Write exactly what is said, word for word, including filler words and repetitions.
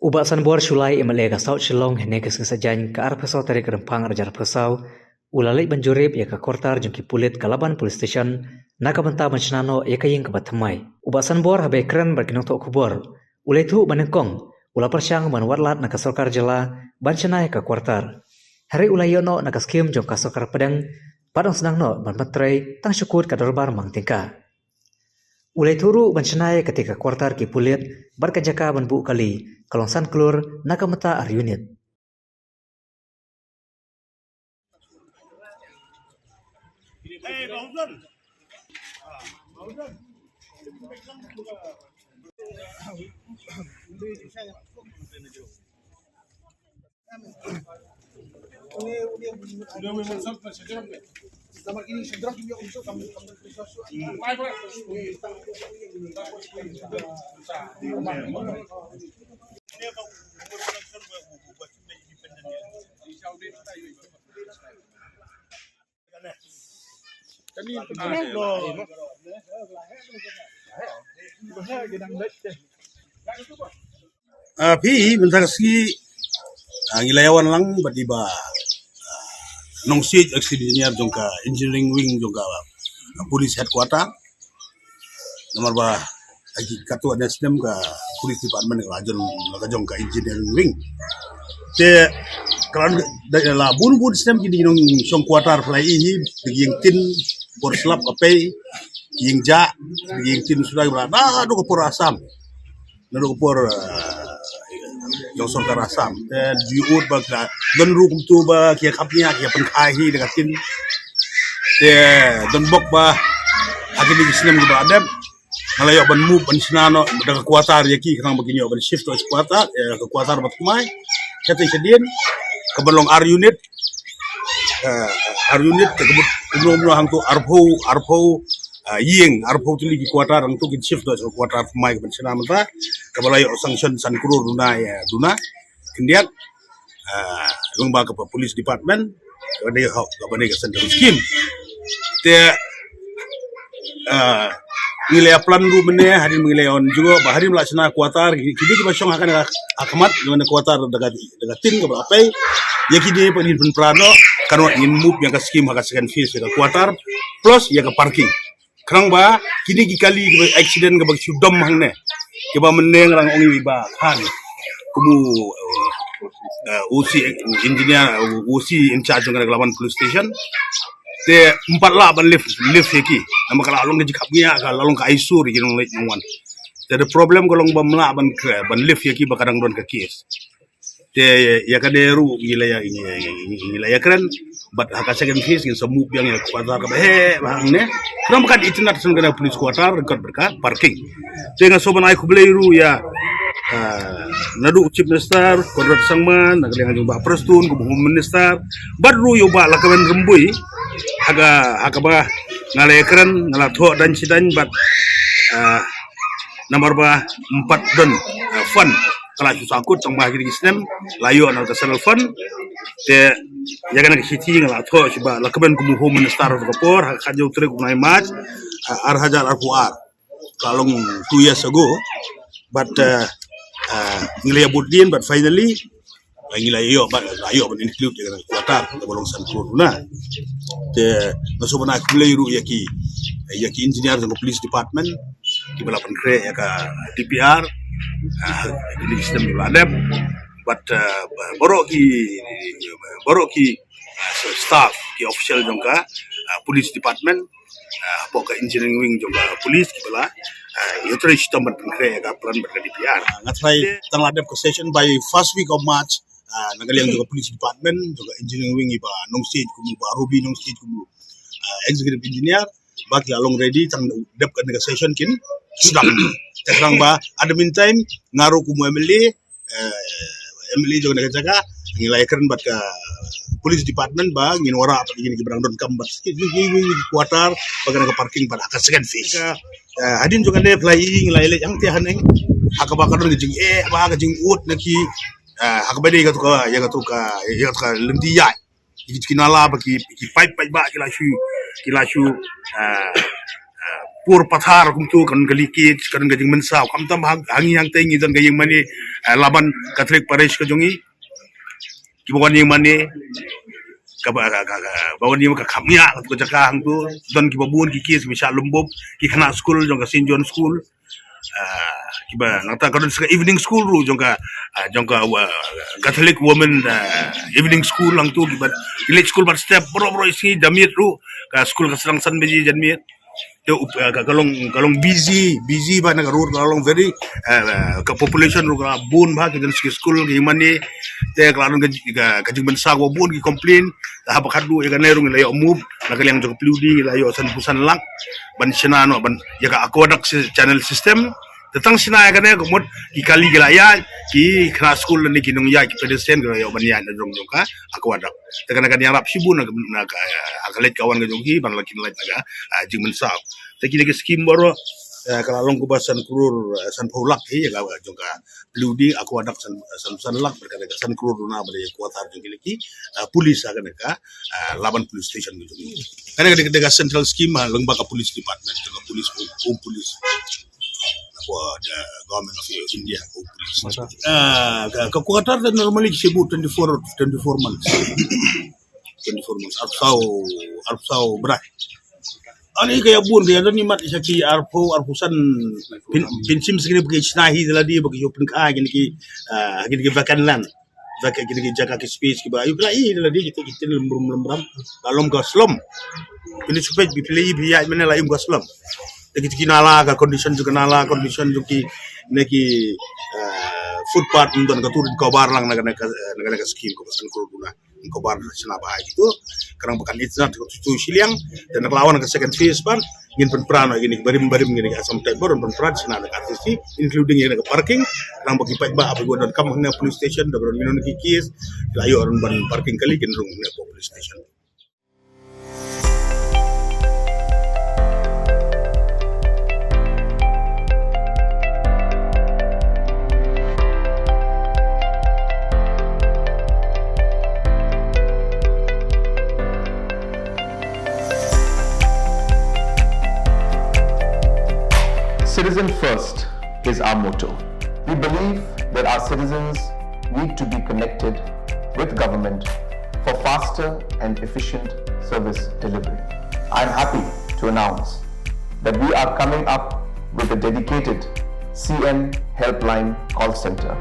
U Bah Sanbor Shullai, M L A ka South Shillong, hynne ka sngi Saitjaiñ ka arphew saw tarik Rymphang arhajar arphew saw, u la leit ban jurip ïa ka quarter jong ki pulit ka Laban Police Station na ka bynta ban shna noh ïa ka ïing kaba thymmai. U Bah Sanbor, haba ïakren bad ki nongthoh khubor, u la ïathuh ba nyngkong u la pyrshang ban wad lad na ka sorkar jylla ban shna ïa ka quarter. Hynrei u la ïoh noh na ka skhim jong ka sorkar pdeng bad ong sdang noh ban pyntrei tang shu kut ka dorbar mang tyngka. U la ïathuh ruh ban shna ïa katei ka quarter ki pulit bad ka jaka ban buh kali ka long san klur na ka bynta ar unit. Ah, phi mynta ka sngi, ah, ngi la ïawan lang bad i Bah, ah, Nongsiej, Executive Engineer jong ka Engineering Wing jong ka, ah, Police Headquarter. Namar ba ha ki katto katne snem ka Police Department ka la jan la ka jong ka Engineering Wing. Te ka la, da la bun bun snem ki nongshong quarter phi la ïohi, ki ïing tin por slap ka pei, ki ïing jah, ki ïing tin suda ki ba la da dok por Assam. Naduh ka por, eh, jong sorkar Assam. Te ju ud ba ka don ruh kumtu ba ki ïa khapngiah, ki ïa pynkha hi da ka tin. Te don bok ba ha kine ki snem kiba la dep nga la ïoh ban move ban shna noh da ka quarter ïa ki, khnang ba kin ïoh ban shift noh sha quarter, eh, ka quarter ba thymmai. Shatei shadien kaba long ar unit. Eh, ar unit te ka mut kumno kumno hangto arphew, arphew, eh, ïing, arphew tylli ki quarter hangto kin shift noh sha quarter thymmai kaban shna mynta. Kaba la ïoh sanction san klur duna ïa duna. Khyndiat, eh, lyngba kaba Police Department kaba dei ka, kaba dei ka central scheme. Te, eh, ngi la ïa plan ruh mynne, hadien ngi la ïa ong jngoh ba hadien ba la shna quarter, ki, ki dei kiba shong ha kane ka, ha khmat jong kane quarter da ka, da ka tin kaba la pei. Ïa kine pat ngin pynpra noh, kan wan ngin move ïa ka scheme ha ka second phase ïa ka quarter plus ïa ka parking. Khnang ba kine ki kali kiba accident kaba shu dom hangne, kiba mynne nga dang ong ïa i Bah Khan kum u, eh, O C engineer, eh, O C in charge jong ka Laban Police Station. Te ym pat lah ban lift, lift ïa ki. Namar ka la long ka jingkhapngiah, ka la long ka aisur ïa ki nongleit nongwan. Te the problem ka long ba ym lah ban kre, ban lift ïa ki ba ka dang don ka case. Te ïa kane ruh ngi la ïa, ngi, ngi, ngi la ïa kren. Bad ha ka second phase ngin sa move biang ïa ka quarter kaba heh ba hangne. Khnang ba kan itynnad shen kane police quarter ryngkat bad ka parking. Te nga sngewbha ban ai khublei ruh ïa, ah, naduh u Chief Minister Conrad Sangma, na ka liang jong u Bah Prestone kum u Home Minister, bad ruh ïa u Bah Lahkmen Rymbui, ha ka, ha kaba nga la ïa kren, nga la thoh dang shi dang bad, ah, namar ba ym pat don, ah, fund. Ka la shu sahkut tang ba ha kine ki snem la ïoh na ka central fund. Te ïa kane ka shithi nga la thoh sha u Bah Lahkmen kum u Home Minister ha ka por, ha ka khathynñiew tarik u bnai March, ah, ar hajar arphew ar. Ka long two years ago. But, ah, ah, ngi la ïa bud dien, but finally, ah, ngi la ïoh, but la ïoh ban include ïa ka quarter kaba long san klur duna. Te nga sngewbha ban ai khublei ruh ïa ki, ïa ki engineer jong ka police department kiba la pynkhreh ïa ka D P R, ah, ïa ki system kiba la dep. But, ah, baroh ki, baroh ki, ah, staff, ki official jong ka, ah, police department, ah, hapoh ka engineering wing jong ka police kiba la, ah, ïa trei shitom ban pynkhreh ïa ka plan bad ka D P R. Nga tharai tang la dep ka session by first week of March, ah, na ka liang jong ka police department, jong ka engineering wing, i Bah Nongsiej kum u Bah Robi Nongsiej kum u, ah, executive engineer, ba ki la long ready, tang dep kane ka session kin sdang. Te tang ba at the meantime nga ruh kum u M L A, eh, M L A jong kane ka jaka, ngi la ïa kren bad ka police department ba ngin wanrah bad kine kiba dang donkam bad ki, ki, ki, ki quarter, bad kane ka parking bad ha ka second phase. Ka, eh, hadien jong kane phi la ïohi ngi la ïaleit hangtei haneng, ha kaba ka don ka jingeh, ba ka jingud na ki, eh, ha kaba dei katu ka, ïa katu ka, ïa katu ka lynti ïaid. Ki, ki nala ba ki, ki pipe, pipe ba ki la shu, ki la shu, eh, eh, por pathar kumtu, ka don ka leakage, ka don ka jingmynsaw. Khamtam ha, ha ngi hangtei ngi don ka ïing mane, eh, Laban Catholic Parish ka jong ngi. Kiba wan ïing mane, kaba, ka, ka, ka, ba wan ïing ka kham ïa, ka jaka hangtu, don kiba bun ki case, ba shah lum bup, ki khynnah skul, jong ka Saint John School. Ah, kiba, nangta ka don sa ka evening school ruh, jong ka, ah, jong ka, ah, Catholic Women, ah, Evening School, hangtu, kiba, ki leit skul bad step, baroh, baroh ïa sngi, janmiet ruh, ka skul ka sdang san baje, janmiet. Te up, eh, ka, ka long, ka long busy, busy bha na ka road, ka long very, eh, ka population ruh ka bun bha, ki don sa ki skul, ki mane, te ka long ka, ka, ka jingmynsaw ka bun ki complain, te haba khadduh ïa kane ruh ngi la ïoh move, na ka liang jong ka P W D ngi la ïoh sanphew san lak, ban shna noh, ban ïa ka aqueduct si-, channel system, te tang shna ïa kane ka mut, ki kali ki la ïaid, ki khynnah skul lane ki nongïaid, ki pedestrian ki la ïoh ban ïaid na jong jong ka aqueduct. Te kane kan ïarap shibun na, na ka, ah, ka leit ka wan ka jong ki, ban la kin lait na ka, ah, jingmynsaw. Te kine ki skim baroh, ah, ka la long kumba san klur, ah, sanphew lak hi, ïa ka jong ka P W D, aqueduct san, san, san lak, bad kane ka san klur duna bad ïa quarter jong ki laki, ah, police ha kane ka, ah, Laban Police Station ka jong ki. Kane ka dei ka central scheme, ah, lyngba ka police department, jong ka police, home, home police. Ko the government of India, ko police. Ah, ka, ka quarter te normally ki shu buh twenty-four, twenty-four months. Twenty-four months. Arphew saw, arphew saw bnai. Ani ka ïa bun, ka ïa don ni mat sha ki arphew, arphew san pyn, pynshim sngewbha ki shna hi da lade ba ki ïoh pynkha kine ki, ah, kine ki vacant land. Vacant kine ki jaka ki space kiba ïoh pynlait hi da lade kita kita lem brum lem bram. Ka long ka slum. Pynlait shu peit, pynlait hi phi ïaid mynne la im ka slum. Te kita ki nala, ka condition jong ka nala, condition jong ki, ne ki, eh, footpath, ym don ka tur, kaba ïalang na ka, na ka, na ka, na ka scheme kaba san klur duna. Kaba shna bha ïa kitu. Ka nang ba kan ithuh na tu shiliang, te na ka la wan ka second phase pat, ngin pynpra noh ïa kine ki barim barim, kine ki Assam Type barim pynpra shna na ka R T C, including ïa ka parking. Ka nang ba ki paidbah haba ki wan donkam hangne police station, da ba don kino kino ki case, la ïoh ruh ban parking kali, kin rung hangne police station. Citizen first is our motto. We believe that our citizens need to be connected with government for faster and efficient service delivery. I'm happy to announce that we are coming up with a dedicated C M Helpline call center.